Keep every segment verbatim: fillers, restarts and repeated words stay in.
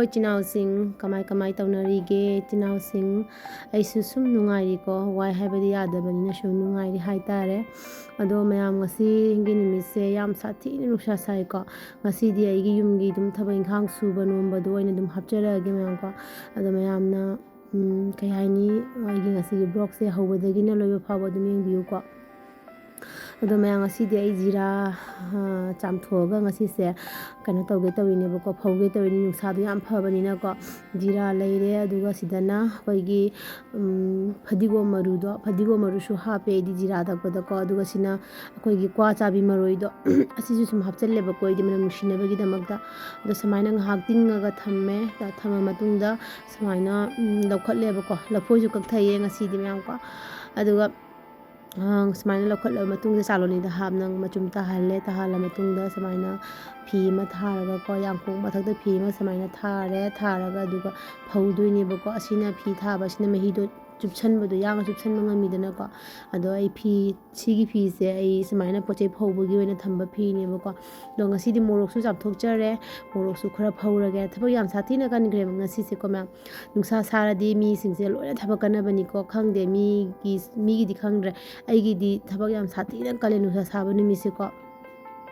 ꯏꯆꯤꯟ ꯏꯅꯥꯎꯁꯤꯡ ꯀꯃꯥꯏ ꯀꯃꯥꯏ ꯇꯧꯅꯔꯤꯒꯦ? ꯏꯆꯤꯟ ꯏꯅꯥꯎꯁꯤꯡ, ꯑꯩꯁꯨ ꯁꯨꯝ ꯅꯨꯡꯉꯥꯏꯔꯤꯀꯣ꯫ ꯋꯥꯏ ꯍꯥꯏꯕꯗꯤ ꯌꯥꯗꯕꯅꯤꯅ ꯁꯨꯝ ꯅꯨꯡꯉꯥꯏꯔꯤ ꯍꯥꯏꯇꯥꯔꯦ꯫ ꯑꯗꯣ ꯃꯌꯥꯝ, ꯉꯁꯤꯒꯤ ꯅꯨꯃꯤꯠꯁꯦ ꯌꯥꯝ ꯁꯥꯊꯤꯅ ꯅꯨꯡꯁꯥ ꯁꯥꯏꯀꯣ꯫ ꯉꯁꯤꯗꯤ ꯑꯩꯒꯤ ꯌꯨꯝꯒꯤ ꯑꯗꯨꯝ ꯊꯕꯛ ꯏꯪꯈꯥꯡ ꯁꯨꯕ ꯅꯣꯝꯕꯗꯣ ꯑꯣꯏꯅ ꯑꯗꯨꯝ ꯍꯥꯞꯆꯔꯛꯑꯒꯦ ꯃꯌꯥꯝꯀꯣ꯫ ꯑꯗꯣ ꯃꯌꯥꯝꯅ, ꯎꯝ, ꯀꯩ ꯍꯥꯏꯅꯤ, ꯑꯩꯒꯤ ꯉꯁꯤꯒꯤ vlogꯁꯦ ꯍꯧꯕꯗꯒꯤꯅ ꯂꯣꯏꯕ ꯐꯥꯎꯕ ꯑꯗꯨꯝ ꯌꯦꯡꯕꯤꯌꯨꯀꯣ꯫ ꯑꯗꯣ ꯃꯌꯥꯝ, ꯉꯁꯤꯗꯤ ꯑꯩ ꯖꯤꯔꯥ, ꯑ, ꯆꯥꯝꯊꯣꯛꯑꯒ ꯉꯁꯤꯁꯦ ꯀꯩꯅꯣ ꯇꯧꯒꯦ ꯇꯧꯔꯤꯅꯦꯕꯀꯣ, ꯐꯧꯒꯦ ꯇꯧꯔꯤꯅꯤ꯫ ꯅꯨꯡꯁꯥꯗꯣ ꯌꯥꯝ ꯐꯕꯅꯤꯅꯀꯣ꯫ ꯖꯤꯔꯥ ꯂꯩꯔꯦ, ꯑꯗꯨꯒ ꯁꯤꯗꯅ ꯑꯩꯈꯣꯏꯒꯤ, ꯎꯝ, ꯐꯗꯤꯒꯣꯝ ꯃꯔꯨꯗꯣ, ꯐꯗꯤꯒꯣꯝ ꯃꯔꯨꯁꯨ ꯍꯥꯞꯄꯦ ꯑꯩꯗꯤ ꯖꯤꯔꯥ ꯊꯛꯄꯗꯀꯣ꯫ ꯑꯗꯨꯒ ꯁꯤꯅ ꯑꯩꯈꯣꯏꯒꯤ ꯀ꯭ꯋꯥ ꯆꯥꯕꯤ ꯃꯔꯣꯏꯗꯣ, ꯑꯁꯤꯁꯨ ꯁꯨꯝ ꯍꯥꯞꯆꯜꯂꯦꯕꯀꯣ ꯑꯩꯗꯤ ꯃꯅꯝ ꯅꯨꯡꯁꯤꯅꯕꯒꯤꯗꯃꯛꯇ꯫ ꯑꯗꯣ ꯁꯨꯃꯥꯏꯅ ꯉꯥꯏꯍꯥꯛ ꯇꯤꯡꯉꯒ ꯊꯝꯃꯦ꯫ ꯊꯝꯃ ꯃꯇꯨꯡꯗ ꯁꯨꯃꯥꯏꯅ, ꯎꯝ, ꯂꯧꯈꯠꯂꯦꯕꯀꯣ꯫ ꯂꯐꯣꯏꯁꯨ ꯀꯛꯊꯩꯌꯦ ꯉꯁꯤꯗꯤ ꯃꯌꯥꯝꯀꯣ꯫ ꯑꯗꯨꯒ ꯑ, ꯁꯨꯃꯥꯏꯅ ꯂꯧꯈꯠꯂꯕ ꯃꯇꯨꯡꯗ ꯆꯥꯂꯣꯅꯤꯗ ꯍꯥꯞꯅ ꯃꯆꯨꯝ ꯇꯥꯍꯜꯂꯦ꯫ ꯇꯥꯍꯜꯂ ꯃꯇꯨꯡꯗ ꯁꯨꯃꯥꯏꯅ ꯐꯤ ꯑꯃ ꯊꯥꯔꯒꯀꯣ, ꯌꯥꯡꯀꯣꯛ ꯃꯊꯛꯇ ꯐꯤ ꯑꯃ ꯁꯨꯃꯥꯏꯅ ꯊꯥꯔꯦ꯫ ꯊꯥꯔꯒ ꯑꯗꯨꯒ ꯐꯧꯗꯣꯏꯅꯦꯕꯀꯣ꯫ ꯑꯁꯤꯅ, ꯐꯤ ꯊꯥꯕ ꯑꯁꯤꯅ ꯃꯍꯤꯗꯣ ꯆꯨꯞꯁꯟꯕꯗꯣ, ꯌꯥꯡꯅ ꯆꯨꯞꯁꯟꯕ ꯉꯝꯃꯤꯗꯅꯀꯣ꯫ ꯑꯗꯣ ꯑꯩ ꯐꯤ, ꯁꯤꯒꯤ ꯐꯤꯁꯦ ꯑꯩ ꯁꯨꯃꯥꯏꯅ ꯄꯣꯠ ꯆꯩ ꯐꯧꯕꯒꯤ ꯑꯣꯏꯅ ꯊꯝꯕ ꯐꯤꯅꯦꯕꯀꯣ꯫ ꯑꯗꯣ ꯉꯁꯤꯗꯤ ꯃꯣꯔꯣꯛꯁꯨ ꯆꯥꯝꯊꯣꯛꯆꯔꯦ, ꯃꯣꯔꯣꯛꯁꯨ ꯈꯔ ꯐꯧꯔꯒꯦ꯫ ꯊꯕꯛ ꯌꯥꯝ ꯁꯥꯊꯤꯅ ꯀꯟꯈ꯭ꯔꯦꯕ ꯉꯁꯤꯁꯦꯀꯣ ꯃꯌꯥꯝ꯫ ꯅꯨꯡꯁꯥ ꯁꯥꯔꯗꯤ ꯃꯤꯁꯤꯡꯁꯦ ꯂꯣꯏꯅ ꯊꯕꯛ ꯀꯟꯅꯕꯅꯤꯀꯣ꯫ ꯈꯪꯗꯦ, ꯃꯤꯒꯤ, ꯃꯤꯒꯤꯗꯤ ꯈꯪꯗ꯭ꯔꯦ, ꯑꯩꯒꯤꯗꯤ ꯊꯕꯛ ꯌꯥꯝ ꯁꯥꯊꯤꯅ ꯀꯜꯂꯦ ꯅꯨꯡꯁꯥ ꯁꯥꯕ ꯅꯨꯃꯤꯠꯁꯦꯀꯣ꯫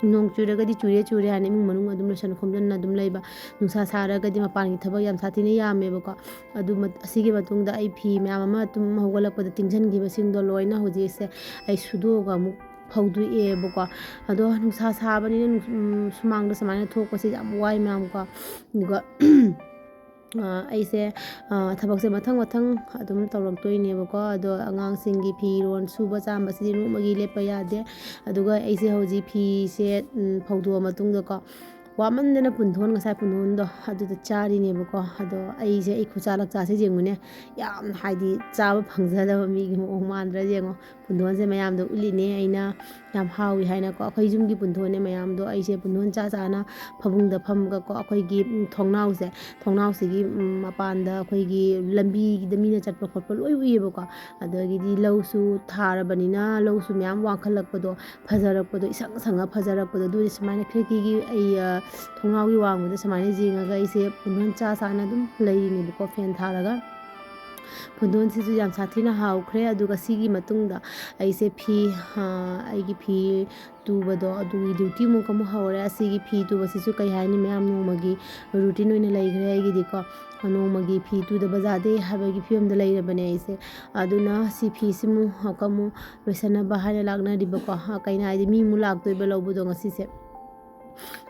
ꯅꯣꯡ ꯆꯨꯔꯒꯗꯤ ꯆꯨꯔꯦ ꯆꯨꯔꯦ ꯍꯥꯏꯅ ꯏꯃꯨꯡ ꯃꯅꯨꯡ ꯑꯗꯨꯝ ꯂꯣꯏꯁꯟ ꯈꯣꯝꯖꯟꯅ ꯑꯗꯨꯝ ꯂꯩꯕ꯫ ꯅꯨꯡꯁꯥ ꯁꯥꯔꯒꯗꯤ ꯃꯄꯥꯟꯒꯤ ꯊꯕꯛ ꯌꯥꯝ ꯁꯥꯊꯤꯅ ꯌꯥꯝꯃꯦꯕꯀꯣ꯫ ꯑꯗꯨ ꯃꯠ-, ꯑꯁꯤꯒꯤ ꯃꯇꯨꯡꯗ ꯑꯩ ꯐꯤ ꯃꯌꯥꯝ ꯑꯃ ꯇꯨꯝ ꯍꯧꯒꯠꯂꯛꯄꯗ ꯇꯤꯡꯁꯤꯟꯈꯤꯕꯁꯤꯡꯗꯣ ꯂꯣꯏꯅ ꯍꯧꯖꯤꯛꯁꯦ ꯑꯩ ꯁꯨꯗꯣꯛꯑꯒ ꯑꯃꯨꯛ ꯐꯧꯗꯣꯛꯑꯦꯕꯀꯣ꯫ ꯑꯗꯣ ꯅꯨꯡꯁꯥ ꯁꯥꯕꯅꯤꯅ ꯅꯨꯡ-, ꯎꯝ, ꯁꯨꯃꯥꯡꯗ ꯁꯨꯃꯥꯏꯅ ꯊꯣꯛꯄꯁꯦ ꯌꯥꯝ ꯋꯥꯏ ꯃꯌꯥꯝꯀꯣ꯫ ꯑꯗꯨꯒ ꯑ, ꯑꯩꯁꯦ, ꯑ, ꯊꯕꯛꯁꯦ ꯃꯊꯪ ꯃꯊꯪ ꯑꯗꯨꯝ ꯇꯧꯔꯛꯇꯣꯏꯅꯦꯕꯀꯣ꯫ ꯑꯗꯣ ꯑꯉꯥꯡꯁꯤꯡꯒꯤ ꯐꯤꯔꯣꯜ ꯁꯨꯕ ꯆꯥꯝꯕꯁꯤꯗꯤ ꯅꯣꯡꯃꯒꯤ ꯂꯦꯞꯄ ꯌꯥꯗꯦ꯫ ꯑꯗꯨꯒ ꯑꯩꯁꯦ ꯍꯧꯖꯤꯛ ꯐꯤꯁꯦ, ꯎꯝ, ꯐꯧꯗꯣꯛꯑ ꯃꯇꯨꯡꯗꯀꯣ, ꯋꯥꯃꯟꯗꯅ ꯄꯨꯟꯊꯣꯟ, ꯉꯁꯥꯏ ꯄꯨꯟꯊꯣꯟꯗꯣ ꯑꯗꯨꯗ ꯆꯥꯔꯤꯅꯦꯕꯀꯣ꯫ ꯑꯗꯣ ꯑꯩꯁꯦ, ꯑꯩ ꯈꯨꯠꯆꯥ ꯂꯛꯆꯥꯁꯦ ꯌꯦꯡꯉꯨꯅꯦ, ꯌꯥꯝ, ꯍꯥꯏꯗꯤ, ꯆꯥꯕ ꯐꯪꯖꯗꯕ ꯃꯤꯒꯤ ꯃꯑꯣꯡ ꯃꯥꯟꯗ꯭ꯔꯥ ꯌꯦꯡꯉꯣ꯫ ꯄꯨꯟꯗꯣꯟꯁꯦ ꯃꯌꯥꯝꯗ ꯎꯠꯂꯤꯅꯦ ꯑꯩꯅ, ꯌꯥꯝ ꯍꯥꯎꯏ ꯍꯥꯏꯅꯀꯣ꯫ ꯑꯩꯈꯣꯏ ꯌꯨꯝꯒꯤ ꯄꯨꯟꯗꯣꯟꯅꯦ ꯃꯌꯥꯝꯗꯣ꯫ ꯑꯩꯁꯦ ꯄꯨꯟꯗꯣꯟ ꯆꯥ ꯆꯥꯅ ꯐꯃꯨꯡꯗ ꯐꯝꯃꯒꯀꯣ, ꯑꯩꯈꯣꯏꯒꯤ, ꯎꯝ, ꯊꯣꯡꯅꯥꯎꯁꯦ, ꯊꯣꯡꯅꯥꯎꯁꯤꯒꯤ, ꯎꯝ, ꯃꯄꯥꯟꯗ ꯑꯩꯈꯣꯏꯒꯤ ꯂꯝꯕꯤꯗ ꯃꯤꯅ ꯆꯠꯄ ꯈꯣꯠꯄ ꯂꯣꯏ ꯎꯏꯌꯦꯕꯀꯣ꯫ ꯑꯗꯒꯤꯗꯤ ꯂꯧꯁꯨ ꯊꯥꯔꯕꯅꯤꯅ ꯂꯧꯁꯨ ꯃꯌꯥꯝ ꯋꯥꯡꯈꯠꯂꯛꯄꯗꯣ, ꯐꯖꯔꯛꯄꯗꯣ, ꯏꯁꯪ ꯁꯪꯉ ꯐꯖꯔꯛꯄꯗꯣ, ꯑꯗꯨꯗꯤ ꯁꯨꯃꯥꯏꯅ ꯈꯤꯔꯀꯤꯒꯤ ꯑꯩ, ꯑ, ꯊꯣꯡꯅꯥꯎꯒꯤ ꯋꯥꯡꯃꯗ ꯁꯨꯃꯥꯏꯅ ꯌꯦꯡꯉꯒ ꯑꯩꯁꯦ ꯄꯨꯟꯗꯣꯟ ꯆꯥ ꯆꯥꯅ ꯑꯗꯨꯝ ꯂꯩꯔꯤꯅꯦꯕꯀꯣ, ꯐꯦꯟ ꯊꯥꯔꯒ꯫ ꯄꯨꯟꯗꯣꯟꯁꯤꯁꯨ ꯌꯥꯝ ꯁꯥꯊꯤꯅ ꯍꯥꯎꯈ꯭ꯔꯦ꯫ ꯑꯗꯨꯒ ꯁꯤꯒꯤ ꯃꯇꯨꯡꯗ ꯑꯩꯁꯦ ꯐꯤ, ꯑ, ꯑꯩꯒꯤ ꯐꯤ ꯇꯨꯕꯗꯣ ꯑꯗꯨꯒꯤ ꯗ꯭ꯌꯨꯇꯤ ꯑꯃꯨꯛ ꯑꯃꯨꯛ ꯍꯧꯔꯦ꯫ ꯑꯁꯤꯒꯤ ꯐꯤ ꯇꯨꯕꯁꯤꯁꯨ ꯀꯩ ꯍꯥꯏꯅꯤ, ꯃꯌꯥꯝ ꯅꯣꯡꯃꯒꯤ ꯔꯨꯇꯤꯟ ꯑꯣꯏꯅ ꯂꯩꯈ꯭ꯔꯦ ꯑꯩꯒꯤꯗꯤꯀꯣ꯫ ꯅꯣꯡꯃꯒꯤ ꯐꯤ ꯇꯨꯗꯕ ꯌꯥꯗꯦ ꯍꯥꯏꯕꯒꯤ ꯐꯤꯕꯝꯗ ꯂꯩꯔꯕꯅꯦ ꯑꯩꯁꯦ꯫ ꯑꯗꯨꯅ ꯁꯤ ꯐꯤꯁꯤꯃꯨꯛ ꯑꯃꯨꯛ ꯂꯣꯏꯁꯟꯅꯕ ꯍꯥꯏꯅ ꯂꯥꯛꯅꯔꯤꯕꯀꯣ꯫ ꯀꯩꯅꯣ ꯍꯥꯏꯗꯤ ꯃꯤ ꯑꯃꯨꯛ ꯂꯥꯛꯇꯣꯏꯕ ꯂꯧꯕꯗꯣ ꯉꯁꯤꯁꯦ꯫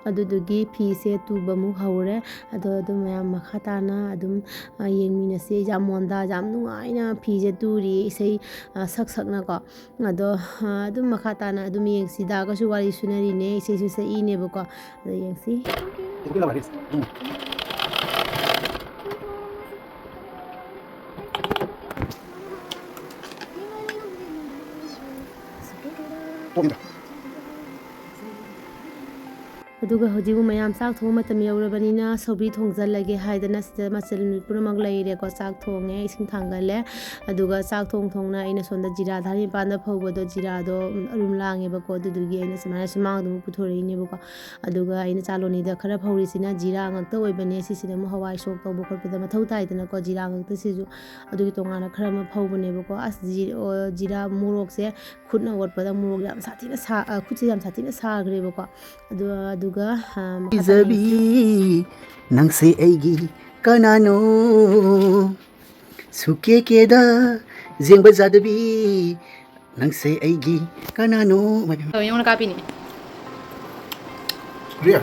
ꯑꯗꯨꯗꯨꯒꯤ ꯐꯤꯁꯦ ꯇꯨꯕ ꯑꯃꯨꯛ ꯍꯧꯔꯦ꯫ ꯑꯗꯣ ꯑꯗꯨꯝ ꯃꯌꯥꯝ ꯃꯈꯥ ꯇꯥꯅ ꯑꯗꯨꯝ, ꯑ, ꯌꯦꯡꯃꯤꯟꯅꯁꯤ꯫ ꯌꯥꯝ ꯃꯣꯟꯗꯥ ꯌꯥꯝ ꯅꯨꯡꯉꯥꯏꯅ ꯐꯤꯁꯦ ꯇꯨꯔꯤ, ꯏꯁꯩ, ꯑ, ꯁꯛ ꯁꯛꯅꯀꯣ꯫ ꯑꯗꯣ, ꯑ, ꯑꯗꯨꯝ ꯃꯈꯥ ꯇꯥꯅ ꯑꯗꯨꯝ ꯌꯦꯡꯁꯤ꯫ ꯗꯥꯒꯁꯨ ꯋꯥꯔꯤ ꯁꯨꯅꯔꯤꯅꯦ, ꯏꯁꯩꯁꯨ ꯁꯛꯏꯅꯦꯕꯀꯣ꯫ ꯑꯗꯣ ꯌꯦꯡꯁꯤ꯫ ꯑꯗꯨꯒ ꯍꯧꯖꯤꯛ ꯃꯌꯥꯝ ꯆꯥꯛ ꯊꯣꯡꯕ ꯃꯇꯝ ꯌꯧꯔꯕꯅꯤꯅ ꯁꯧꯒ꯭ꯔꯤ ꯊꯣꯡꯖꯜꯂꯒꯦ ꯍꯥꯏꯗꯅ ꯁꯤꯗ ꯃꯆꯜ ꯄꯨꯝꯅꯃꯛ ꯂꯩꯔꯦꯀꯣ꯫ ꯆꯥꯛ ꯊꯣꯡꯉꯦ, ꯏꯁꯤꯡ ꯊꯥꯡꯒꯠꯂꯦ꯫ ꯑꯗꯨꯒ ꯆꯥꯛ ꯊꯣꯡ ꯊꯣꯡꯅ ꯑꯩꯅ ꯁꯣꯝꯗ ꯖꯤꯔꯥ ꯊꯥꯔꯤ ꯃꯄꯥꯟꯗ ꯐꯧꯕꯗꯣ, ꯖꯤꯔꯥꯗꯣ, ꯎꯝ, ꯑꯔꯨꯝ ꯂꯥꯡꯉꯦꯕꯀꯣ꯫ ꯑꯗꯨꯗꯨꯒꯤ ꯑꯩꯅ ꯁꯨꯃꯥꯏꯅ ꯁꯨꯃꯥꯡꯗ ꯑꯃꯨꯛ ꯄꯨꯊꯣꯔꯛꯏꯅꯦꯕꯀꯣ꯫ ꯑꯗꯨꯒ ꯑꯩꯅ ꯆꯥꯂꯣꯅꯤꯗ ꯈꯔ ꯐꯧꯔꯤꯁꯤꯅ ꯖꯤꯔꯥ ꯉꯥꯛꯇ ꯑꯣꯏꯕꯅꯦ꯫ ꯁꯤꯁꯤꯅ ꯑꯃꯨꯛ ꯍꯋꯥꯏ ꯁꯣꯛ ꯇꯧꯕ ꯈꯣꯠꯄꯗ ꯃꯊꯧ ꯇꯥꯏꯗꯅꯀꯣ, ꯖꯤꯔꯥ ꯉꯥꯛꯇ ꯁꯤꯁꯨ꯫ ꯑꯗꯨꯒꯤ ꯇꯣꯉꯥꯟꯅ ꯈꯔ ꯑꯃ ꯐꯧꯕꯅꯦꯕꯀꯣ꯫ ꯑꯁ, ꯖꯤ-, ꯑꯣ, ꯖꯤꯔꯥ ꯃꯣꯔꯣꯛꯁꯦ ꯈꯨꯠꯅ ꯑꯣꯠꯄꯗ ꯃꯣꯔꯣꯛ ꯌꯥꯝ ꯁꯥꯊꯤꯅ ꯁꯥ-, ꯑ, ꯈꯨꯠꯁꯦ ꯌꯥꯝ ꯁꯥꯊꯤꯅ ꯁꯥꯈ꯭ꯔꯦꯕꯀꯣ꯫ ꯑꯗꯨ, ꯑꯗꯨꯒ, ꯑ, ꯃꯈꯥ ꯇꯥꯅ ꯄꯤꯖꯕꯤ, ꯌꯦꯡꯁꯤ꯫ ꯅꯪꯁꯦ ꯑꯩꯒꯤ ꯀꯅꯥꯅꯣ? ꯁꯨꯀꯦ ꯀꯦꯗ ꯌꯦꯡꯕ ꯌꯥꯗꯕꯤ, ꯅꯪꯁꯦ ꯑꯩꯒꯤ ꯀꯅꯥꯅꯣ? ꯇꯧ, ꯌꯦꯡꯉꯨꯅ ꯀꯥꯞꯄꯤꯅꯤ꯫ ꯀꯔꯤ?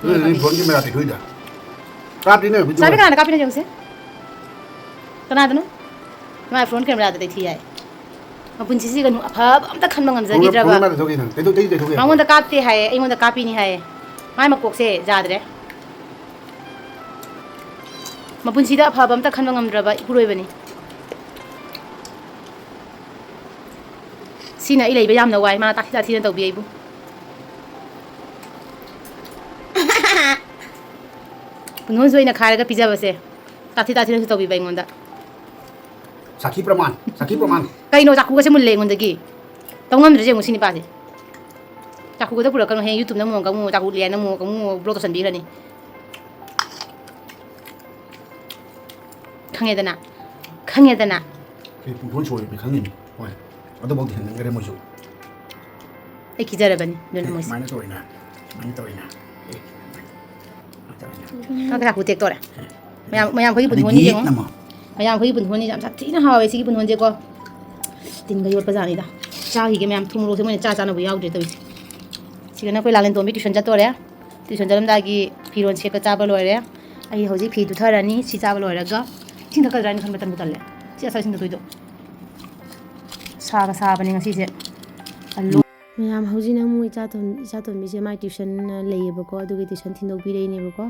ꯅꯣꯏ ꯅꯣꯏ ꯐꯣꯟ ꯀꯦꯃꯦꯔꯥ ꯇꯦꯛꯊꯣꯛꯏꯗ꯫ ꯀꯥꯞꯇꯦꯅꯦ, ꯚꯤꯗꯤꯑꯣ꯫ ꯆꯥꯕꯤ ꯀꯅꯥꯅ ꯀꯥꯞꯄꯤꯅꯣ ꯌꯦꯡꯉꯨꯁꯦ? ꯀꯅꯥꯗꯅꯣ? ꯃꯥꯏ ꯐꯣꯟ ꯀꯦꯃꯦꯔꯥꯗ ꯇꯩꯊꯤ ꯍꯥꯏ꯫ ꯃꯄꯨꯟꯁꯤꯁꯤ ꯀꯩꯅꯣ ꯑꯐꯕ ꯑꯝꯇ ꯈꯟꯕ ꯐꯣꯟ, ꯉꯝꯖꯈꯤꯗ꯭ꯔꯕ? ꯐꯣꯟ ꯀꯦꯃꯦꯔꯥꯗ ꯇꯩꯊꯣꯛꯏ ꯅꯪ꯫ ꯇꯩꯊꯣꯛ-, ꯇꯩꯊꯣꯛ-, ꯇꯩꯊꯣꯛ ꯌꯥꯏ꯫ ꯃꯉꯣꯟꯗ ꯀꯥꯞꯇꯦ ꯍꯥꯏꯌꯦ, ꯑꯩꯉꯣꯟꯗ ꯀꯥꯞꯄꯤꯅꯤ ꯍꯥꯏꯌꯦ꯫ ꯃꯥꯏ ꯃꯀꯣꯛꯁꯦ ꯌꯥꯗ꯭ꯔꯦ꯫ ꯃꯄꯨꯟꯁꯤꯗ ꯑꯐꯕ ꯑꯝꯇ ꯈꯟꯕ ꯉꯝꯗ꯭ꯔꯕ ꯏꯄꯨꯔꯣꯏꯕꯅꯤ꯫ ꯁꯤꯅ ꯑꯩ ꯂꯩꯕ ꯌꯥꯝꯅ ꯋꯥꯏ, ꯃꯥ ꯇꯥꯊꯤ ꯇꯥꯊꯤꯅ ꯇꯧꯕꯤ ꯑꯩꯕꯨ꯫ ꯄꯨꯟꯍꯣꯟꯁꯨ ꯑꯩꯅ ꯈꯥꯏꯔꯒ ꯄꯤꯖꯕꯁꯦ ꯇꯥꯊꯤ ꯇꯥꯊꯤꯅꯁꯨ ꯇꯧꯕꯤꯕ ꯑꯩꯉꯣꯟꯗ꯫ ꯁꯥꯈꯤ ꯄ꯭ꯔꯃꯥꯟ, ꯁꯥꯈꯤ ꯄ꯭ꯔꯃꯥꯟ꯫ ꯀꯩꯅꯣ, ꯆꯥꯛꯈꯨꯒꯁꯦ ꯃꯨꯜꯂꯦ ꯑꯩꯉꯣꯟꯗꯒꯤ꯫ ꯇꯧ ꯉꯝꯗ꯭ꯔꯦ, ꯌꯦꯡꯉꯨ ꯁꯤ ꯅꯨꯄꯥꯁꯦ꯫ ꯆꯥꯛꯈꯨꯒꯗ ꯄꯨꯔꯛꯀꯅꯨ, ꯍꯌꯦꯡ YouTube-ꯅ ꯑꯃꯨꯛ ꯑꯃꯨꯛ, ꯆꯥꯛꯈꯨ ꯂꯤꯌꯥꯅ ꯑꯃꯨꯛ ꯑꯃꯨꯛ block ꯇꯧꯁꯟꯕꯤꯈ꯭ꯔꯅꯤ꯫ ꯈꯪꯉꯦꯗꯅ, ꯈꯪꯉꯦꯗꯅ꯫ ꯁꯤ ꯄꯨꯡꯊꯣꯟ ꯁꯣꯏꯕꯅꯤ ꯈꯪꯉꯤꯅꯤ꯫ ꯍꯣꯏ, ꯑꯗꯨꯐꯥꯎꯗꯤ ꯍꯦꯟꯃꯟꯈ꯭ꯔꯦ ꯃꯣꯏꯁꯨ꯫ ꯑꯩ ꯈꯤꯖꯔꯕꯅꯤ ꯑꯗꯨꯅ ꯃꯣꯏꯁꯦ꯫ ꯁꯨꯃꯥꯏꯅ ꯇꯧꯔꯤꯅ, ꯁꯨꯃꯥꯏꯅ ꯇꯧꯔꯤꯅ꯫ ꯅꯪ ꯆꯥꯛꯈꯨ ꯇꯦꯛꯇꯣꯔꯦ꯫ ꯃꯌꯥꯝ, ꯃꯌꯥꯝ ꯑꯩꯈꯣꯏꯒꯤ ꯄꯨꯟꯊꯣꯟꯅꯤ ꯌꯦꯡꯉꯣ꯫ ꯑꯃ꯫ ꯃꯌꯥꯝ ꯑꯩꯈꯣꯏꯒꯤ ꯄꯨꯟꯊꯣꯟꯅꯤ ꯌꯥꯝ ꯁꯥꯊꯤꯅ ꯍꯥꯎꯋꯦ ꯁꯤꯒꯤ ꯄꯨꯟꯊꯣꯟꯁꯦꯀꯣ꯫ ꯇꯤꯟꯒ ꯌꯣꯠꯄ ꯖꯥꯠꯅꯤꯗ꯫ ꯆꯥꯈꯤꯒꯦ ꯃꯌꯥꯝ, ꯊꯨꯝ ꯃꯣꯔꯣꯛꯁꯦ ꯃꯣꯏꯅ ꯆꯥ ꯆꯥꯅꯕ ꯌꯥꯎꯗ꯭ꯔꯦ ꯇꯧꯔꯤꯁꯦ꯫ ꯁꯤꯒꯅ ꯑꯩꯈꯣꯏ ꯂꯥꯂꯦꯟꯇꯣꯝꯕꯤ tuition ꯆꯠꯇꯣꯔꯦ꯫ Tuition ꯆꯠꯂꯝꯗꯥꯏꯒꯤ ꯐꯤꯔꯣꯜ ꯁꯦꯠꯄ ꯆꯥꯕ ꯂꯣꯏꯔꯦ꯫ ꯑꯩ ꯍꯧꯖꯤꯛ ꯐꯤ ꯇꯨꯊꯔꯅꯤ꯫ ꯁꯤ ꯆꯥꯕ ꯂꯣꯏꯔꯒ ꯏꯁꯤꯡ ꯊꯛꯀꯗ꯭ꯔꯥ ꯍꯥꯏꯅ ꯈꯟꯕ ꯇꯟꯕꯨ ꯇꯜꯂꯦ꯫ ꯁꯤ ꯑꯁꯥ ꯏꯁꯤꯡ ꯊꯛꯇꯣꯏꯗꯣ꯫ ꯁꯥꯒ ꯁꯥꯕꯅꯦ ꯉꯁꯤꯁꯦ꯫ ꯑꯂꯨ꯫ ꯃꯌꯥꯝ, ꯍꯧꯖꯤꯛꯅ ꯑꯃꯨꯛ ꯏꯆꯥ ꯇꯣꯝ-, ꯏꯆꯥ ꯇꯣꯝꯕꯤꯁꯦ ꯃꯥꯏ tuition ꯂꯩꯌꯦꯕꯀꯣ, ꯑꯗꯨꯒꯤ tuition ꯊꯤꯟꯗꯣꯛꯄꯤꯔꯛꯏꯅꯦꯕꯀꯣ꯫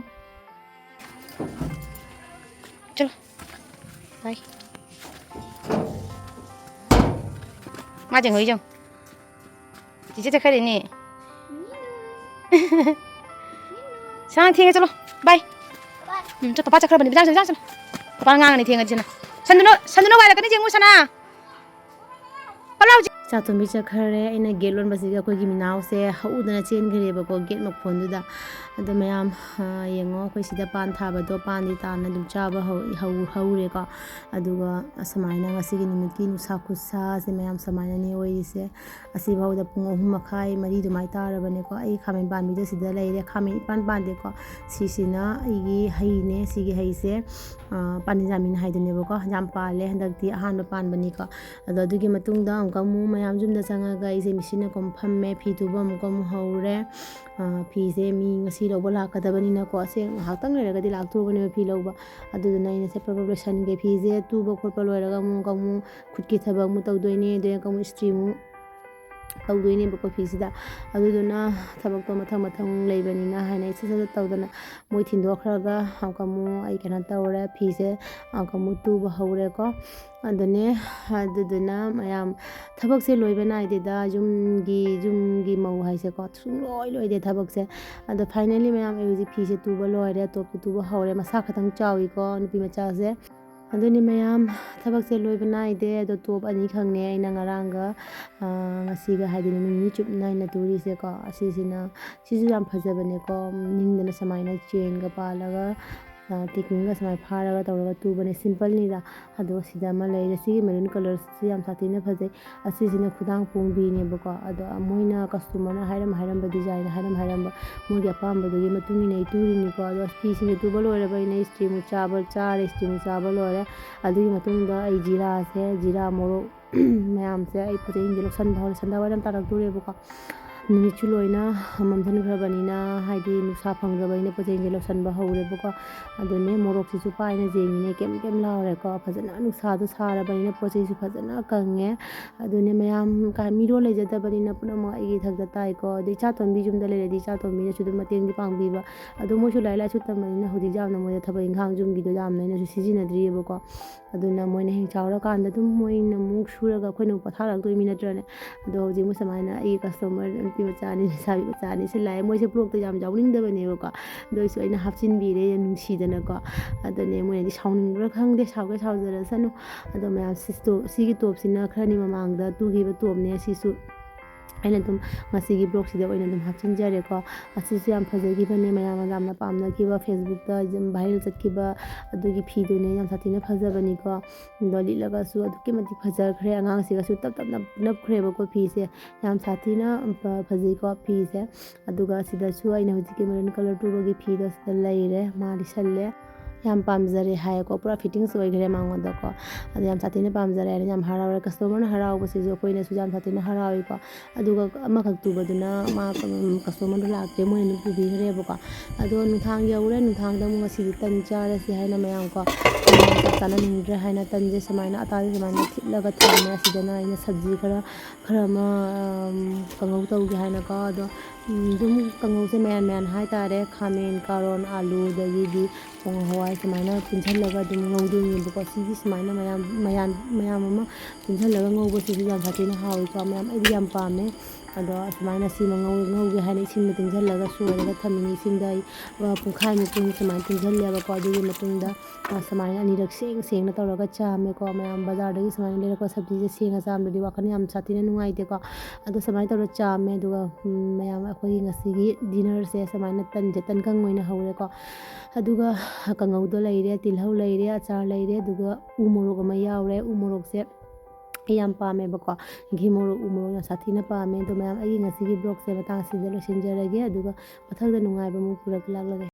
ꯆꯠꯂꯣ꯫ ꯕꯥꯏ꯫ ꯃꯥ ꯌꯦꯡꯉꯣ, ꯌꯦꯡꯉꯣ꯫ ꯆꯤꯆꯦ ꯆꯠꯈ꯭ꯔꯦꯅꯦ꯫ ꯁꯅꯥ, ꯊꯦꯡꯉꯦ, ꯆꯠꯂꯣ꯫ ꯕꯥꯏ꯫ ꯎꯝ, ꯆꯠ, ꯄꯄꯥ ꯆꯠꯈ꯭ꯔꯕꯅꯤ꯫ ꯕꯤꯗꯥꯟ, ꯕꯤꯗꯥꯟ, ꯆꯠꯂꯣ꯫ ꯄꯄꯥ ꯉꯥꯡꯉꯅꯤ ꯊꯦꯡꯉꯗꯤ ꯁꯅꯥ꯫ ꯁꯟꯗꯨꯅ, ꯁꯟꯗꯨꯅ ꯋꯥꯏꯔꯛꯀꯅꯤ, ꯌꯦꯡꯉꯨ ꯁꯅꯥ꯫ ꯄꯂꯥꯎ꯫ ꯏꯆꯥꯇꯣꯝꯕꯤ ꯆꯠꯈ꯭ꯔꯦ꯫ ꯑꯩꯅ gate ꯂꯣꯟꯕꯁꯤꯗ ꯑꯩꯈꯣꯏꯒꯤ ꯃꯤꯅꯥꯎꯁꯦ ꯍꯧꯗꯅ ꯆꯦꯟꯈ꯭ꯔꯦꯕꯀꯣ gate ꯃꯈꯣꯟꯗꯨꯗ꯫ ꯑꯗꯣ ꯃꯌꯥꯝ, ꯑ, ꯌꯦꯡꯉꯣ, ꯑꯩꯈꯣꯏ ꯁꯤꯗ ꯄꯥꯟ ꯊꯥꯕꯗꯣ ꯄꯥꯟꯗꯤ ꯇꯥꯅ ꯑꯗꯨꯝ ꯆꯥꯕ ꯍꯧ-, ꯍꯧ-, ꯍꯧꯔꯦꯀꯣ꯫ ꯑꯗꯨꯒ ꯑꯁꯨꯃꯥꯏꯅ ꯉꯁꯤꯒꯤ ꯅꯨꯃꯤꯠꯀꯤ ꯅꯨꯡꯁꯥ ꯈꯨꯠꯁꯥꯁꯦ ꯃꯌꯥꯝ ꯁꯨꯃꯥꯏꯅꯅꯦ ꯑꯣꯏꯔꯤꯁꯦ꯫ ꯑꯁꯤꯐꯥꯎꯗ ꯄꯨꯡ ꯑꯍꯨꯝ ꯃꯈꯥꯏ, ꯃꯔꯤ ꯑꯗꯨꯃꯥꯏꯅ ꯇꯥꯔꯕꯅꯦꯀꯣ꯫ ꯑꯩ ꯈꯥꯃꯦꯟ ꯄꯥꯟꯕꯤꯗꯣ ꯁꯤꯗ ꯂꯩꯔꯦ꯫ ꯈꯥꯃꯦꯟ ꯏꯄꯥꯟ ꯄꯥꯟꯗꯦꯀꯣ꯫ ꯁꯤꯁꯤꯅ ꯑꯩꯒꯤ ꯍꯩꯅꯦ꯫ ꯁꯤꯒꯤ ꯍꯩꯁꯦ, ꯑ, ꯄꯥꯟꯖꯥꯃꯤꯟ ꯍꯥꯏꯗꯨꯅꯦꯕꯀꯣ꯫ ꯌꯥꯝ ꯄꯥꯜꯂꯦ, ꯍꯟꯗꯛꯇꯤ ꯑꯍꯥꯟꯕ ꯄꯥꯟꯕꯅꯤꯀꯣ꯫ ꯑꯗꯣ ꯑꯗꯨꯒꯤ ꯃꯇꯨꯡꯗ ꯑꯃꯨꯛꯀ ꯑꯃꯨꯛ ꯃꯌꯥꯝ ꯌꯨꯝꯗ ꯆꯪꯉꯒ ꯑꯩꯁꯦ ꯃꯦꯆꯤꯟꯅ ꯀꯨꯝ ꯐꯝꯃꯦ꯫ ꯐꯤ ꯇꯨꯕ ꯑꯃꯨꯛꯀ ꯑꯃꯨꯛ ꯍꯧꯔꯦ꯫ ꯑ, ꯐꯤꯁꯦ ꯃꯤ ꯉꯁꯤ ꯂꯧꯕ ꯂꯥꯛꯀꯗꯕꯅꯤꯅꯀꯣ꯫ ꯑꯁꯦꯡ ꯉꯥꯏꯍꯥꯛꯇꯪ ꯂꯩꯔꯒꯗꯤ ꯂꯥꯛꯇꯣꯔꯕꯅꯦꯕ ꯐꯤ ꯂꯧꯕ꯫ ꯑꯗꯨꯗꯨꯅ ꯑꯩꯅ ꯁꯦ ꯄ꯭ꯔꯞ ꯄ꯭ꯔꯞ ꯂꯣꯏꯁꯟꯒꯦ꯫ ꯐꯤꯁꯦ ꯇꯨꯕ ꯈꯣꯠꯄ ꯂꯣꯏꯔꯒ ꯑꯃꯨꯛ, ꯑꯃꯨꯛ ꯈꯨꯠꯀꯤ ꯊꯕꯛ ꯑꯃꯨꯛ ꯇꯧꯗꯣꯏꯅꯦ꯫ ꯑꯗꯨꯒ ꯑꯃꯨꯛ ꯏꯁꯇ꯭ꯔꯤ ꯑꯃꯨꯛ ꯇꯧꯗꯣꯏꯅꯦꯕꯀꯣ ꯐꯤꯁꯤꯗ꯫ ꯑꯗꯨꯗꯨꯅ ꯊꯕꯛꯇꯣ ꯃꯊꯪ ꯃꯊꯪ ꯂꯩꯕꯅꯤꯅ ꯍꯥꯏꯅ ꯑꯩ ꯁꯠ ꯁꯠ ꯁꯠ ꯇꯧꯗꯅ ꯃꯣꯏ ꯊꯤꯟꯗꯣꯛꯈ꯭ꯔꯒ ꯑꯃꯨꯛꯀ ꯑꯃꯨꯛ ꯑꯩ ꯀꯩꯅꯣ ꯇꯧꯔꯦ, ꯐꯤꯁꯦ ꯑꯃꯨꯛꯀ ꯑꯃꯨꯛ ꯇꯨꯕ ꯍꯧꯔꯦꯀꯣ꯫ ꯑꯗꯨꯅꯦ, ꯑꯗꯨꯗꯨꯅ ꯃꯌꯥꯝ ꯊꯕꯛꯁꯦ ꯂꯣꯏꯕ ꯅꯥꯏꯗꯦꯗ, ꯌꯨꯝꯒꯤ, ꯌꯨꯝꯒꯤ ꯃꯧ ꯍꯥꯏꯁꯦꯀꯣ, ꯁꯨꯡꯂꯣꯏ ꯂꯣꯏꯗꯦ ꯊꯕꯛꯁꯦ꯫ ꯑꯗꯣ finally ꯃꯌꯥꯝ ꯑꯩ ꯍꯧꯖꯤꯛ ꯐꯤꯁꯦ ꯇꯨꯕ ꯂꯣꯏꯔꯦ, ꯇꯣꯞꯁꯦ ꯇꯨꯕ ꯍꯧꯔꯦ꯫ ꯃꯁꯥ ꯈꯇꯪ ꯆꯥꯎꯏꯀꯣ ꯅꯨꯄꯤ ꯃꯆꯥꯁꯦ꯫ ꯑꯗꯨꯅꯤ ꯃꯌꯥꯝ, ꯊꯕꯛꯁꯦ ꯂꯣꯏꯕ ꯅꯥꯏꯗꯦ꯫ ꯑꯗꯣ ꯇꯣꯞ ꯑꯅꯤ ꯈꯛꯅꯦ ꯑꯩꯅ ꯉꯔꯥꯡꯒ, ꯑ, ꯉꯁꯤꯒ, ꯍꯥꯏꯗꯤ ꯅꯨꯃꯤꯠ ꯅꯤꯅꯤ ꯆꯨꯞꯅ ꯑꯩꯅ ꯇꯨꯔꯤꯁꯦꯀꯣ꯫ ꯑꯁꯤꯁꯤꯅ, ꯁꯤꯁꯨ ꯌꯥꯝ ꯐꯖꯕꯅꯦꯀꯣ, ꯅꯤꯡꯗꯅ ꯁꯨꯃꯥꯏꯅ ꯆꯦꯟꯒ ꯄꯥꯜꯂꯒ, ꯑ, ꯇꯦꯛꯀꯤꯡꯒ ꯁꯨꯃꯥꯏꯅ ꯐꯥꯔꯒ ꯇꯧꯔꯒ ꯇꯨꯕꯅꯦ꯫ Simpleꯅꯤꯗ꯫ ꯑꯗꯣ ꯁꯤꯗ ꯑꯃ ꯂꯩꯔꯦ꯫ ꯁꯤꯒꯤ maroon colourꯁꯤꯁꯨ ꯌꯥꯝ ꯁꯥꯊꯤꯅ ꯐꯖꯩ꯫ ꯑꯁꯤꯁꯤꯅ ꯈꯨꯗꯥꯡ ꯄꯣꯝꯕꯤꯅꯦꯕꯀꯣ꯫ ꯑꯗꯣ ꯃꯣꯏꯅ customerꯅ ꯍꯥꯏꯔꯝ ꯍꯥꯏꯔꯝꯕ, design ꯍꯥꯏꯔꯝ ꯍꯥꯏꯔꯝꯕ, ꯃꯣꯏꯒꯤ ꯑꯄꯥꯝꯕꯗꯨꯒꯤ ꯃꯇꯨꯡ ꯏꯟꯅ ꯑꯩ ꯇꯨꯔꯤꯅꯤꯀꯣ꯫ ꯑꯗꯣ ꯐꯤꯁꯤꯡꯁꯦ ꯇꯨꯕ ꯂꯣꯏꯔꯕ ꯑꯩꯅ ꯏꯁꯇ꯭ꯔꯤ ꯑꯃꯨꯛ ꯆꯥꯕ, ꯆꯥꯔꯦ, ꯏꯁꯇ꯭ꯔꯤ ꯑꯃꯨꯛ ꯆꯥꯕ ꯂꯣꯏꯔꯦ꯫ ꯑꯗꯨꯒꯤ ꯃꯇꯨꯡꯗ ꯑꯩ ꯖꯤꯔꯥꯁꯦ, ꯖꯤꯔꯥ, ꯃꯣꯔꯣꯛ ꯃꯌꯥꯝꯁꯦ ꯑꯩ ꯄꯣꯠꯆꯩꯁꯤꯡꯁꯦ ꯂꯧꯁꯟꯕ ꯍꯧꯔꯦ꯫ ꯁꯟꯗꯥ ꯋꯥꯏꯔꯝ ꯇꯥꯔꯛꯇꯣꯔꯦꯕꯀꯣ꯫ ꯅꯨꯃꯤꯠꯁꯨ ꯂꯣꯏꯅ ꯃꯝꯁꯤꯟꯈ꯭ꯔꯕꯅꯤꯅ, ꯍꯥꯏꯗꯤ ꯅꯨꯡꯁꯥ ꯐꯪꯗ꯭ꯔꯕꯅꯤꯅ ꯄꯣꯠꯆꯩꯁꯦ ꯂꯧꯁꯟꯕ ꯍꯧꯔꯦꯕꯀꯣ꯫ ꯑꯗꯨꯅꯦ ꯃꯣꯔꯣꯛꯁꯤꯁꯨ ꯄꯥꯏꯅ ꯌꯦꯡꯉꯤꯅꯦ, ꯀꯦꯝ ꯀꯦꯝ ꯂꯥꯎꯔꯦꯀꯣ꯫ ꯐꯖꯅ ꯅꯨꯡꯁꯥꯗꯣ ꯁꯥꯔꯕꯅꯤꯅ ꯄꯣꯠꯆꯩꯁꯨ ꯐꯖꯅ ꯀꯪꯉꯦ꯫ ꯑꯗꯨꯅꯦ ꯃꯌꯥꯝ ꯀ-, ꯃꯤꯔꯣꯜ ꯂꯩꯖꯗꯕꯅꯤꯅ ꯄꯨꯝꯅꯃꯛ ꯑꯩꯒꯤ ꯏꯊꯛꯇ ꯇꯥꯏꯀꯣ꯫ ꯑꯗꯩ ꯏꯆꯥꯇꯣꯝꯕꯤ ꯌꯨꯝꯗ ꯂꯩꯔꯗꯤ ꯏꯆꯥꯇꯣꯝꯕꯤꯅꯁꯨ ꯑꯗꯨꯝ ꯃꯇꯦꯡꯗꯤ ꯄꯥꯡꯕꯤꯕ꯫ ꯑꯗꯣ ꯃꯣꯏꯁꯨ ꯂꯥꯏꯔꯤꯛ ꯂꯥꯏꯁꯨ ꯇꯝꯕꯅꯤꯅ ꯍꯧꯖꯤꯛ ꯌꯥꯝꯅ ꯃꯣꯏꯗ ꯊꯕꯛ ꯏꯪꯈꯥꯡ ꯌꯨꯝꯒꯤꯗꯣ ꯌꯥꯝꯅ ꯑꯩꯅꯁꯨ ꯁꯤꯖꯤꯟꯅꯗ꯭ꯔꯤꯑꯕꯀꯣ꯫ ꯑꯗꯨꯅ ꯃꯣꯏꯅ ꯍꯌꯦꯡ ꯆꯥꯎꯔꯀꯥꯟꯗ ꯑꯗꯨꯝ ꯃꯣꯏꯅ ꯑꯃꯨꯛ ꯁꯨꯔꯒ ꯑꯩꯈꯣꯏꯅ ꯑꯃꯨꯛ ꯄꯣꯊꯥꯔꯛꯇꯣꯏ ꯃꯤ ꯅꯠꯇ꯭ꯔꯅꯦ? ꯑꯗꯣ ꯍꯧꯖꯤꯛ ꯃꯣꯏ ꯁꯨꯃꯥꯏꯅ ꯑꯩꯒꯤ customer ꯅꯨꯄꯤ ꯃꯆꯥ ꯑꯅꯤ, ꯂꯩꯁꯥꯕꯤ ꯃꯆꯥ ꯑꯅꯤꯁꯦ ꯂꯥꯛꯑꯦ꯫ ꯃꯣꯏꯁꯦ vlogꯇ ꯌꯥꯝ ꯌꯥꯎꯅꯤꯡꯗꯕꯅꯦꯕꯀꯣ꯫ ꯑꯗꯨ ꯑꯣꯏꯁꯨ ꯑꯩꯅ ꯍꯥꯞꯆꯤꯟꯕꯤꯔꯦ ꯌꯥꯝ ꯅꯨꯡꯁꯤꯗꯅꯀꯣ꯫ ꯑꯗꯨꯅꯦ ꯃꯣꯏꯅꯗꯤ ꯁꯥꯎꯅꯤꯡꯕ꯭ꯔꯥ ꯈꯪꯗꯦ, ꯁꯥꯎꯒꯦ ꯁꯥꯎꯖꯔꯁꯅꯨ꯫ ꯑꯗꯣ ꯃꯌꯥꯝ ꯁꯤꯁꯇꯣ-, ꯁꯤꯒꯤ topꯁꯤꯅ ꯈꯔꯅꯤ ꯃꯃꯥꯡꯗ ꯇꯨꯈꯤꯕ topꯅꯦ꯫ ꯁꯤꯁꯨ ꯑꯩꯅ ꯑꯗꯨꯝ ꯉꯁꯤꯒꯤ vlogꯁꯤꯗ ꯑꯣꯏꯅ ꯑꯗꯨꯝ ꯍꯥꯞꯆꯤꯟꯖꯔꯦꯀꯣ꯫ ꯑꯁꯤꯁꯨ ꯌꯥꯝ ꯐꯖꯈꯤꯕꯅꯦ, ꯃꯌꯥꯝꯅ ꯌꯥꯝꯅ ꯄꯥꯝꯅꯈꯤꯕ, Facebookꯇ ꯑꯗꯨꯝ viral ꯆꯠꯈꯤꯕ ꯑꯗꯨꯒꯤ ꯐꯤꯗꯨꯅꯦ꯫ ꯌꯥꯝ ꯁꯥꯊꯤꯅ ꯐꯖꯕꯅꯤꯀꯣ꯫ ꯑꯗꯣ ꯂꯤꯠꯂꯒꯁꯨ ꯑꯗꯨꯛꯀꯤ ꯃꯇꯤꯛ ꯐꯖꯈ꯭ꯔꯦ꯫ ꯑꯉꯥꯡꯁꯤꯒꯁꯨ ꯇꯞ ꯇꯞꯅ ꯅꯞꯈ꯭ꯔꯦꯕꯀꯣ ꯐꯤꯁꯦ꯫ ꯌꯥꯝ ꯁꯥꯊꯤꯅ ꯐ-, ꯐꯖꯩꯀꯣ ꯐꯤꯁꯦ꯫ ꯑꯗꯨꯒ ꯁꯤꯗꯁꯨ ꯑꯩꯅ ꯍꯧꯖꯤꯛꯀꯤ maroon colour ꯇꯨꯕꯒꯤ ꯐꯤꯗꯣ ꯁꯤꯗ ꯂꯩꯔꯦ, ꯃꯥ ꯂꯤꯠꯁꯜꯂꯦ꯫ ꯌꯥꯝ ꯄꯥꯝꯖꯔꯦ ꯍꯥꯏꯌꯦꯀꯣ, ꯄꯨꯔꯥ fittings ꯑꯣꯏꯈ꯭ꯔꯦ ꯃꯉꯣꯟꯗꯀꯣ꯫ ꯑꯗꯣ ꯌꯥꯝ ꯁꯥꯊꯤꯅ ꯄꯥꯝꯖꯔꯦ ꯍꯥꯏꯅ ꯌꯥꯝ ꯍꯔꯥꯎꯔꯦ꯫ Customerꯅ ꯍꯔꯥꯎꯕꯁꯤꯁꯨ ꯑꯩꯈꯣꯏꯅꯁꯨ ꯌꯥꯝ ꯁꯥꯊꯤꯅ ꯍꯔꯥꯎꯏꯀꯣ꯫ ꯑꯗꯨꯒ ꯑꯃꯈꯛ ꯇꯨꯕꯗꯨꯅ ꯃꯥ, ꯎꯝ, customerꯗꯣ ꯂꯥꯛꯇ꯭ꯔꯦ, ꯃꯣꯏꯅ ꯑꯗꯨꯝ ꯄꯨꯕꯤꯈ꯭ꯔꯦꯕꯀꯣ꯫ ꯑꯗꯣ ꯅꯨꯡꯗꯥꯡ ꯌꯧꯔꯦ, ꯅꯨꯡꯗꯥꯡꯗ ꯑꯃꯨꯛ ꯉꯁꯤꯗꯤ ꯇꯟ ꯆꯥꯔꯁꯤ ꯍꯥꯏꯅ ꯃꯌꯥꯝꯀꯣ, ꯇꯟ ꯆꯥꯛ ꯆꯥꯅꯅꯤꯡꯗ꯭ꯔꯦ ꯍꯥꯏꯅ ꯇꯟꯁꯦ ꯁꯨꯃꯥꯏꯅ ꯑꯇꯥꯁꯦ ꯁꯨꯃꯥꯏꯅ ꯊꯤꯠꯂꯒ ꯊꯝꯃꯦ꯫ ꯑꯁꯤꯗꯅ ꯑꯩꯅ ꯁꯕꯖꯤ ꯈꯔ, ꯈꯔ ꯑꯃ, ꯑꯝ, ꯀꯥꯡꯉꯧ ꯇꯧꯒꯦ ꯍꯥꯏꯅꯀꯣ꯫ ꯑꯗꯣ, ꯎꯝ, ꯑꯗꯨꯝ ꯀꯥꯡꯉꯧꯁꯦ ꯃꯌꯥꯟ ꯃꯌꯥꯟ ꯍꯥꯏꯇꯥꯔꯦ꯫ ꯈꯥꯃꯦꯟ, ꯀꯥꯔꯣꯟ, ꯑꯥꯂꯨ, ꯑꯗꯒꯤꯗꯤ ꯄꯣꯡ ꯍꯋꯥꯏ ꯁꯨꯃꯥꯏꯅ ꯄꯨꯟꯁꯤꯜꯂꯒ ꯑꯗꯨꯝ ꯉꯧꯗꯣꯏꯅꯦꯕꯀꯣ꯫ ꯁꯤꯒꯤ ꯁꯨꯃꯥꯏꯅ ꯃꯌꯥꯝ, ꯃꯌꯥꯟ, ꯃꯌꯥꯝ ꯑꯃ ꯄꯨꯟꯁꯤꯜꯂꯒ ꯉꯧꯕꯁꯤꯁꯨ ꯌꯥꯝ ꯁꯥꯊꯤꯅ ꯍꯥꯎꯋꯤꯀꯣ꯫ ꯃꯌꯥꯝ ꯑꯩꯗꯤ ꯌꯥꯝ ꯄꯥꯝꯃꯦ꯫ ꯑꯗꯣ ꯁꯨꯃꯥꯏꯅ ꯁꯤꯃ ꯉꯧ-, ꯉꯧꯒꯦ ꯍꯥꯏꯅ ꯏꯁꯤꯡꯗ ꯇꯤꯡꯁꯤꯜꯂꯒ ꯁꯣꯏꯔꯒ ꯊꯝꯃꯤꯅꯤ꯫ ꯏꯁꯤꯡꯗ ꯑꯩ, ꯑ, ꯄꯨꯡꯈꯥꯏꯃꯨꯛ ꯄꯨꯡ ꯁꯨꯃꯥꯏꯅ ꯇꯤꯡꯁꯤꯜꯂꯦꯕꯀꯣ꯫ ꯑꯗꯨꯒꯤ ꯃꯇꯨꯡꯗ, ꯑ, ꯁꯨꯃꯥꯏꯅ ꯑꯅꯤꯔꯛ ꯁꯦꯡ ꯁꯦꯡꯅ ꯇꯧꯔꯒ ꯆꯥꯝꯃꯦꯀꯣ꯫ ꯃꯌꯥꯝ ꯕꯖꯥꯔꯗꯒꯤ ꯁꯨꯃꯥꯏꯅ ꯂꯩꯔꯛꯄ ꯁꯕꯖꯤꯁꯦ ꯁꯦꯡꯅ ꯆꯥꯝꯗ꯭ꯔꯗꯤ ꯋꯥꯈꯜ ꯌꯥꯝ ꯁꯥꯊꯤꯅ ꯅꯨꯡꯉꯥꯏꯇꯦꯀꯣ꯫ ꯑꯗꯣ ꯁꯨꯃꯥꯏꯅ ꯇꯧꯔꯒ ꯆꯥꯝꯃꯦ꯫ ꯑꯗꯨꯒ, ꯎꯝ, ꯃꯌꯥꯝ ꯑꯩꯈꯣꯏꯒꯤ ꯉꯁꯤꯒꯤ dinnerꯁꯦ ꯁꯨꯃꯥꯏꯅ ꯇꯟꯁꯦ, ꯇꯟ ꯀꯥꯡ ꯑꯣꯏꯅ ꯍꯧꯔꯦꯀꯣ꯫ ꯑꯗꯨꯒ ꯀꯥꯡꯉꯧꯗꯣ ꯂꯩꯔꯦ, ꯇꯤꯜꯍꯧ ꯂꯩꯔꯦ, ꯑꯆꯥꯔ ꯂꯩꯔꯦ, ꯑꯗꯨꯒ ꯎ ꯃꯣꯔꯣꯛ ꯑꯃ ꯌꯥꯎꯔꯦ꯫ ꯎ ꯃꯣꯔꯣꯛꯁꯦ ꯑꯩ ꯌꯥꯝ ꯄꯥꯝꯃꯦꯕꯀꯣ꯫ ꯘꯤ ꯃꯣꯔꯣꯛ, ꯎ ꯃꯣꯔꯣꯛ ꯌꯥꯝ ꯁꯥꯊꯤꯅ ꯄꯥꯝꯃꯦ꯫ ꯑꯗꯣ ꯃꯌꯥꯝ, ꯑꯩꯒꯤ ꯉꯁꯤꯒꯤ vlogꯁꯦ ꯃꯇꯥꯡ ꯑꯁꯤꯗ ꯂꯣꯏꯁꯤꯟꯖꯔꯒꯦ꯫ ꯑꯗꯨꯒ ꯃꯊꯪꯗ ꯅꯨꯡꯉꯥꯏꯕ ꯑꯃꯨꯛ ꯄꯨꯔꯛꯂꯛꯂꯒꯦ꯫